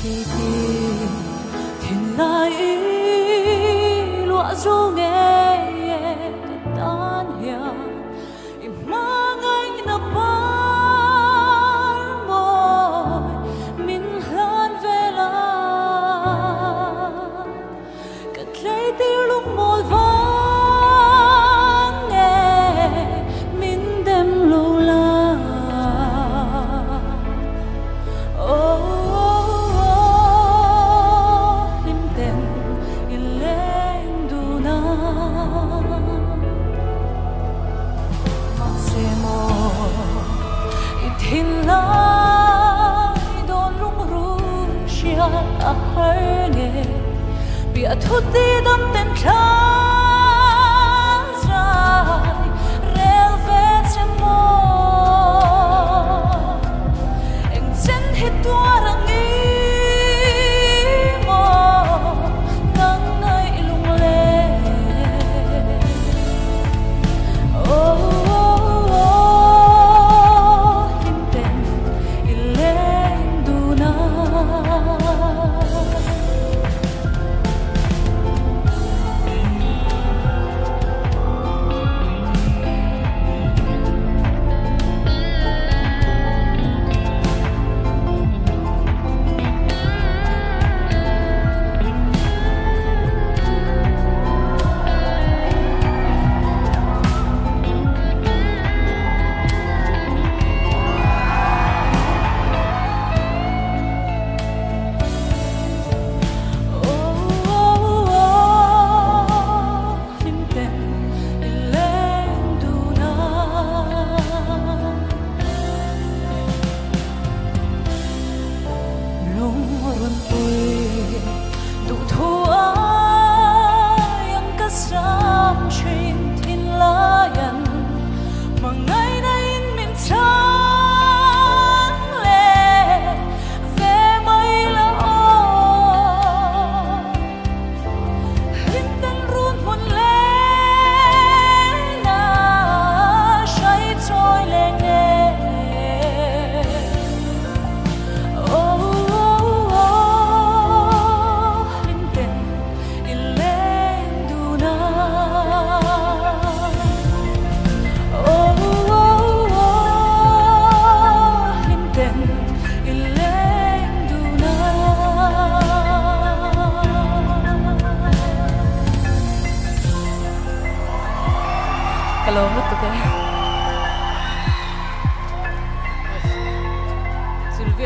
Keiti thinlai i luah zo ngei e ka tan hian i hmangaihna par mawi min hlan vel a. Ka tleitir lungmawl vang nge min dem lo la. Oh, hlim ten i leng dun a. Mahse maw i thinlai dawn lungrun hriat a har nge. Piah thu ti dam ten thla